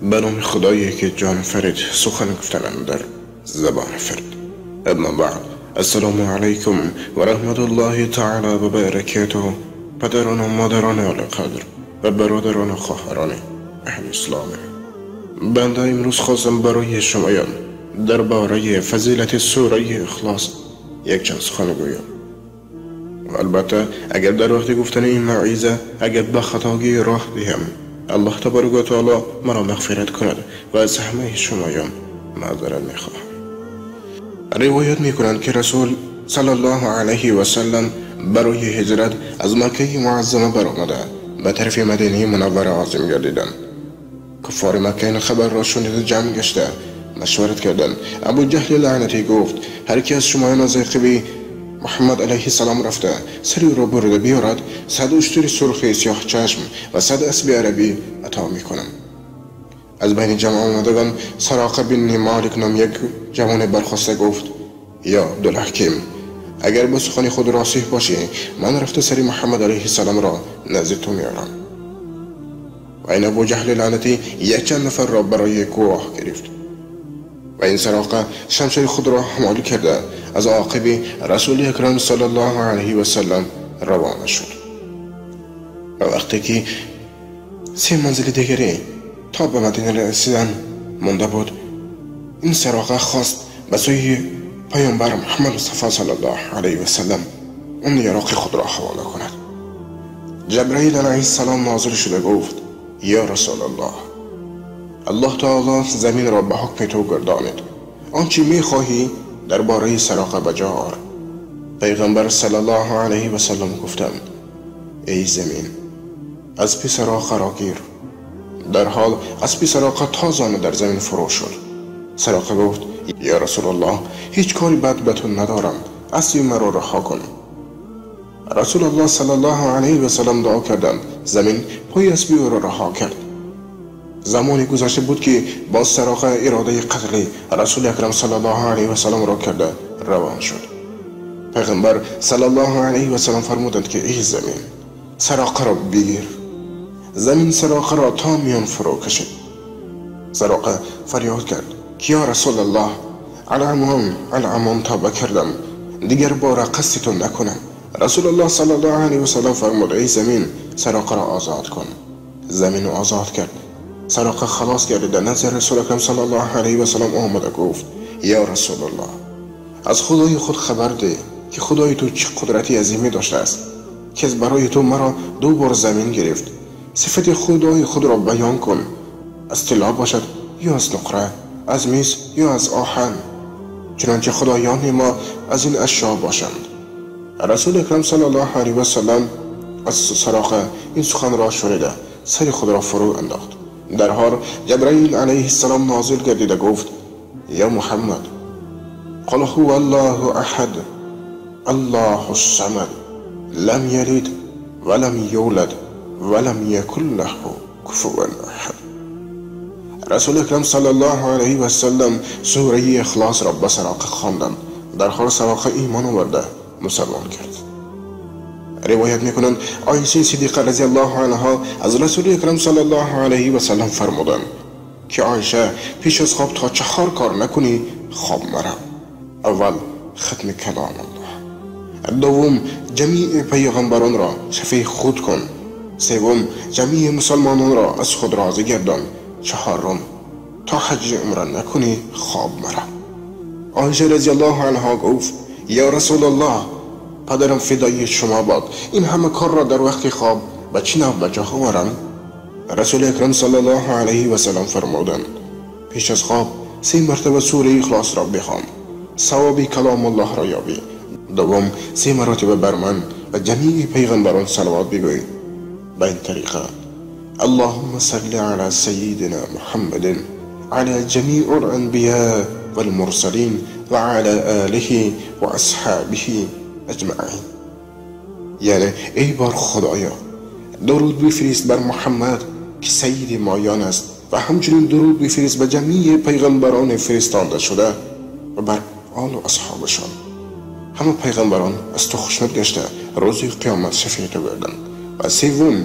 به نام خدایی که جان فرید سخن گفتنم در زبان فرد. اما بعد، السلام علیکم و رحمت الله تعالی و برکاته. پدران و مادران عالی قدر و برادران و خواهران اهل اسلام، بنده امروز خواستم برای شمایان درباره فضیلت سوره اخلاص یک چند سخن گویم. البته اگر در وقت گفتن این موعظه اگر به خطاگی راه دهم، الله تبارک و تعالی مرا مغفرت کند و از همه شمایان معذرت میخواهم. روایت میکنند که رسول صلی الله علیه و سلم برای هجرت از مکه معظمه برآمده به طرف مدینه منوره عازم گردیدند. کفار مکه این خبر را شنیده جمع گشته مشورت کردند. ابو جهل لعنتی گفت: هر کی از شمایان از عقب محمد علیه السلام رفته سری را برده بیارد، 100 اشتر سرخ سیاه چشم و 100 اسب عربی عطا میکنم. از بین جمع آمدگان سراقه بن مالک نام یک جوان برخاسته گفت: یا عبدالحکیم، اگر با سخن خود راسخ باشی، من رفته سری محمد علیه السلام را نزد تو میارم. و این ابو جهل لعنتی یک چند نفر را برای گواه گرفت و این سراقه شمشیر خود را حمال کرده از عاقب رسول اکرم صلی الله علیه و سلم روانه شد. و وقتی که 3 منزل دیگری تا به مدینه رسیدن مانده بود، این سراقه خواست به سوی پیامبر محمد مصطفی صلی الله علیه و سلم اون یراق خود را حواله کند. جبرئیل علیه السلام نازل شده گفت: یا رسول الله، الله تعالی زمین را به حکم تو گردانید، آنچه میخواهی درباره سراقه به جا آر. پیغمبر صلی الله علیه و سلم گفتند: ای زمین، اسب سراقه را گیر. در حال اسب سراقه تا زانو در زمین فرو شد. سراقه گفت: یا رسول الله، هیچ کاری بد به تو ندارم، اسب مرا رها کن. رسول الله صلی الله علیه و سلم دعا کردند، زمین پای اسب او را رها کرد. زمانی گذشته بود که با سراقه اراده قتل رسول اکرم صلی الله علیه و سلم را کرده روان شد. پیغمبر صلی الله علیه و سلم فرمودند که ای زمین، سراقه را بگیر. زمین سراقه را تا میان فرو کشید. سراقه فریاد کرد که یا رسول الله، الامان الامان، توبه کردم، دیگر بار قصد تو نکنم. رسول الله صلی الله علیه و سلم فرمود: ای زمین، سراقه را آزاد کن. زمین آزاد کرد. سراقه خلاص گردیده نزد رسول اکرم صلی الله علیه و سلم آمده گفت: یا رسول الله، از خدای خود خبر ده که خدای تو چه قدرتی عظیمی داشته است که از برای تو مرا 2 بار زمین گرفت. صفت خدای خود را بیان کن، از طلا باشد یا از نقره، از میز یا از آهن، چنانچه خدایان ما از این اشیا باشند. رسول اکرم صلی الله علیه و سلم از سراقه این سخن را شنیده سر خود را فرو انداخت. در حال جبرئیل علیه السلام نازل گردیده گفت: یا محمد، قل هو الله احد، الله الصمد، لم یلد ولم یولد ولم یکن له کفوا احد. رسول اکرم صلی الله علیه و سلم سوره اخلاص را به سراقه خواندند. در حال سراقه ایمان آورده مسلمان کرد. روایت میکنند عایشه صدیقه رضی الله عنها از رسول اکرم صلی الله علیه و سلم فرمودند که عایشه، پیش از خواب تا 4 کار نکنی خواب مرا. اول، ختم کلام الله. دوم، جمیع پیغمبران را شفیع خود کن. سوم، جمیع مسلمانان را از خود راضی گردان. چهارم، تا حج عمره نکنی خواب مرا. عایشه رضی الله عنها گفت: یا رسول الله، پدرم فدای شما باد، این همه کار را در وقت خواب به چه نوع به جا آورم؟ رسول اکرم صلی الله علیه و سلم فرمودند: پیش از خواب 3 مرتبه سوره اخلاص را بخوان، ثواب کلام الله را یابی. دوم، 3 مرتبه بر من و جمیع پیغمبران صلوات بگوی. به این طریقه: اللهم صل علی سیدنا محمد علی جمیع الانبیاء والمرسلین و علی آله و اصحابه اجمعین. یعنی ای بار خدایا، درود بفرست بر محمد که سید مایان است و همچنین درود بفرست به جمیع پیغمبران فرستانده شده و بر آل و اصحابشان. همه پیغمبران از تو خوشنود گشته روز قیامت شفیع تو گردند. و سوم،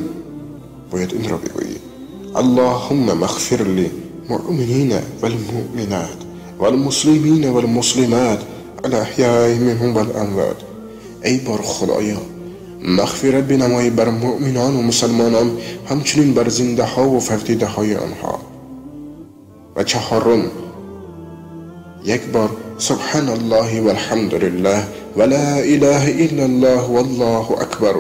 باید این را بگویی: اللهم مغفر لی المؤمنین والمؤمنات والمسلمین والمسلمات الاحیاء منهم والاموات. ای بار خدایا، مغفرت بنمایی بر مؤمنان و مسلمانان، همچنین بر زنده ها و فوتیده های آنها. و چهارم، یک بار سبحان الله والحمد لله ولا اله الا الله والله اکبر،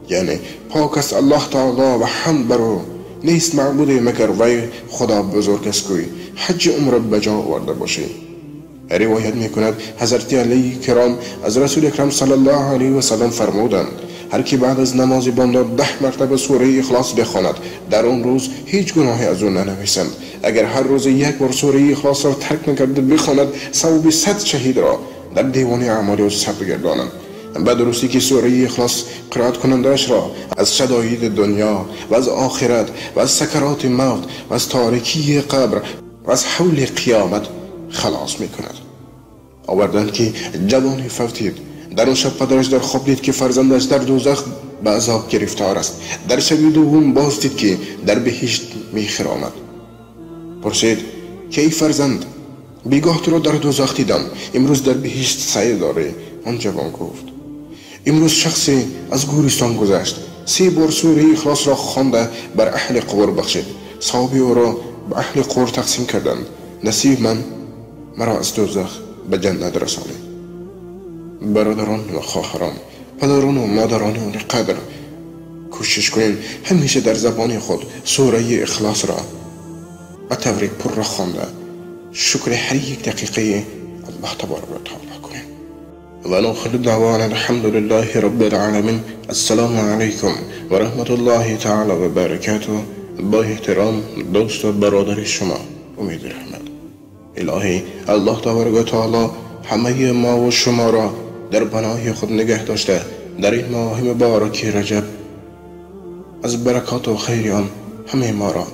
یعنی پاک است الله تعالی و حمد بر او، نیست معبود مگر وی، خدا بزرگ است گوی حج عمره به جا آورده باشی. روایت میکند حضرت علی کرام از رسول اکرم صلی الله علیه و سلم فرمودند: هر کی بعد از نماز بامداد 10 مرتبه سوره اخلاص بخواند، در آن روز هیچ گناهی از او ننویسند. اگر هر روز یک بار سوره اخلاص را ترک نکرده بخواند، ثواب 100 شهید را در دیوان اعمال او ثبت گردانند. به درستی که سوره اخلاص قرائت کنندش را از شداید دنیا و از آخرت و از سکرات موت و از تاریکی قبر و از حول قیامت خلاص میکند. آوردند که جوانی فوتید. در آن شب پدرش در خواب دید که فرزندش در دوزخ به عذاب گرفتار است. در شب دوم باز دید که در بهشت میخرامد. پرسید که ای فرزند، بیگاه تو را در دوزخ دیدم، امروز در بهشت سعی داری؟ آن جوان گفت: امروز شخصی از گورستان گذشت، 3 بار سوره اخلاص را خوانده بر اهل قبر بخشید، ثواب او را به اهل قبر تقسیم کردند. نصیب من مرا از دوزخ به جنت رسانید. برادران و خواهران، پدران و مادران قدر، کوشش کنیم همیشه در زبان خود سوره اخلاص را به طور پر خوانده شکر هر یک دقیقه الله تبارک و تعالی کنیم. و آخر دعوانا الحمد لله رب العالمین. السلام علیکم و رحمت الله تعالی و برکاته. با احترام دوست و برادر شما امید رحمت. الهی الله تبارک و تعالی همه ما و شما را در پناه خود نگه داشته، در این ماه مبارک رجب از برکات و خیر آن همه ما را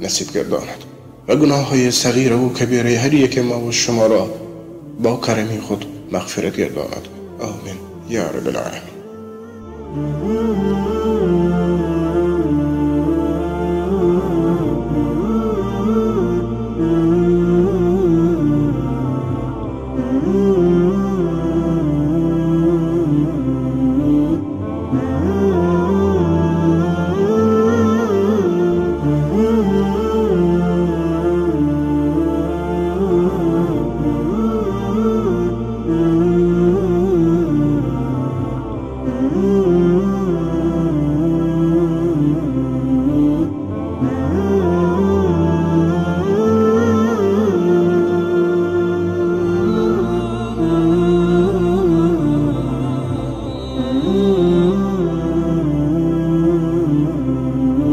نصیب گرداند و گناه های صغیر و کبیره هر یک ما و شما را با کرم خود مغفرت گرداند. آمین یا رب العالمین.